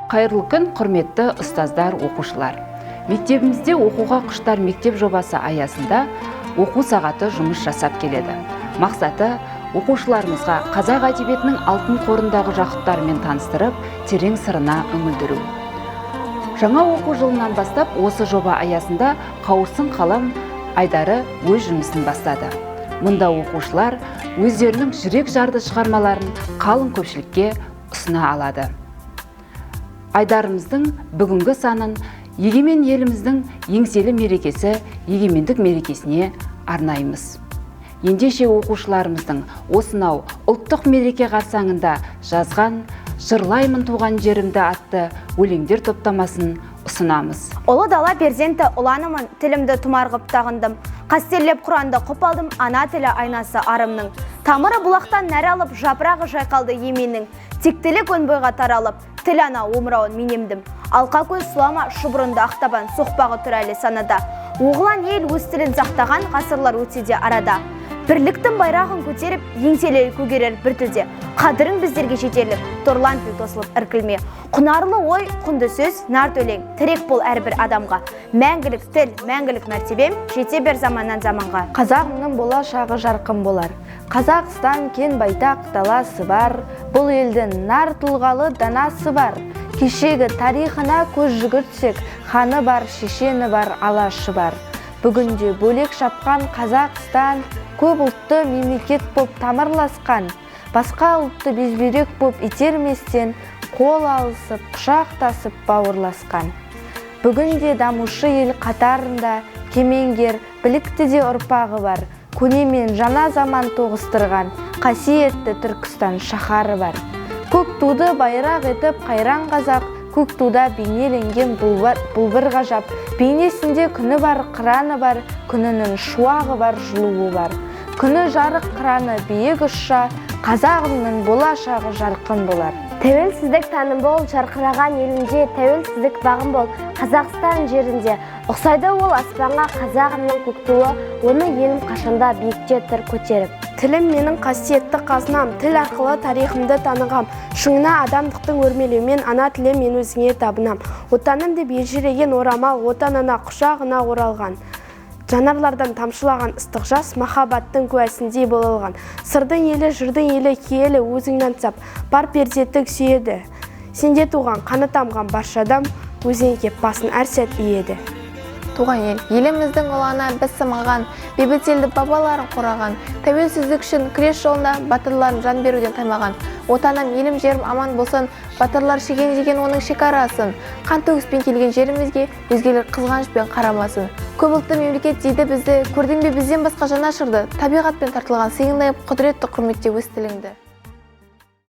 Қайырлы күн, құрметті ұстаздар, оқушылар. Мектебімізде оқуға құштар мектеп жобасы аясында оқу сағаты жұмыс жасап келеді. Мақсаты оқушыларымызға қазақ әдебиетінің алтын қорындағы жақұттарымен таныстырып, терең сырына үңілдіру. Жаңа оқу жылынан бастап осы жоба аясында Қауырсын қалам айдары өз жұмысын бастады. Мұнда оқушылар өздерінің жүрек жарды шығармаларын қалың көпшілікке ұсына алады. Айдарымыздың бүгінгі санын егемен еліміздің еңселі мерекесі егемендік мерекесіне арнаймыз. Ендеше оқушыларымыздың осынау ұлттық мереке қарсаңында жазған «Жырлаймын туған жерімді» атты өлеңдер топтамасын ұсынамыз. Ұлы дала перзенті ұланымын, тілімді тұмар ғып тағындым. Қастерлеп Құранды құп алдым, ана тілі айнасы арымның. Тамыры бұлақтан нәр алып, жапырағы жайқалды еменнің. Тектілік өн бойға таралып, тіл ана омырауын мен емдім. Алқа көз сұлама шұбырынды ақтабан, соқпағы тұр әлі санада. Оғлан ел өз тілін сақтаған, ғасырлар өтсе де арада. Бірліктің байрағын көтеріп, еңселері көгерер бір тілде. Қадірің біздерге жетерлік, торлан тіл тосылып іркілме. Құнарлы ой, құнды сөз, нарт өлең, тірек бол әрбір адамға. Мәңгілік тіл, мәңгілік мәртебем, жете бер заманнан заманға. Қазағымның болашағы жарқын болар. Қазақстан кең байтақ даласы бар, бұл елдің нар тұлғалы данасы бар. Кешегі тарихына көз жүгіртсек, ханы бар, шешені бар, алашы бар. Бүгінде бөлек шапқан Қазақстан, көп ұлтты мемлекет боп тамырласқан, басқа ұлтты безбүйрек боп итерместен, қол алысып, құшақтасып бауырласқан. Бүгінде дамушы ел қатарында кемеңгер, білікті де ұрпағы бар, көне мен жаңа заман тоғыстырған қасиетті Түркістан шаһары бар. Көк туды байрақ етіп қайран қазақ, көк туда бейнеленген бұл бір ғажап. Бейнесінде күні бар, қыраны бар, күнінің шуағы бар, жылуы бар. Күні жарық, қыраны биік ұшса, қазағымның болашағы жарқын болар. Тәуелсіздік таным бол, жарқыраған елінде, тәуелсіздік бағым бол, Қазақстан жерінде. Ұқсайды ол аспанға қазағымның көк туы, оны елім қашанда биікте тұр көтеріп. Тілім менің қасиетті қазынам, тіл арқылы тарихымды танығам. Шыңына адамдықтың өрмелеумен ана тілім мен өзіңе табынам. Отаным деп елжіреген орамал, отан ана құшағына оралған. Жанарлардан тамшылаған ыстық жас, махаббаттың куәсіндей бола алған. Сырдың елі, жырдың елі, киелі өзіңнен аңсап, бар перзенттік сүйеді. Сенде туған, қаны тамған барша адам, өзіңе кеп басын әр сәт иеді. Туған ел, еліміздің ұланы біз самғаған, бейбіт елді бабаларын қорғаған, тәуелсіздік үшін күрес жолында батырларын жан беруден таймаған. Отаным, елім, жерім аман болсын, батырлар шегендеген оның шекарасын. Қан төгіспен келген жерімізге өзгелер қызғанышпен қарамасын. Көп ұлтты мемлекет дейді бізді, көрдің бе бізден басқа жанашырды, табиғатпен тартылған сыйыңдай құдіретті құрметте өз тіліңді.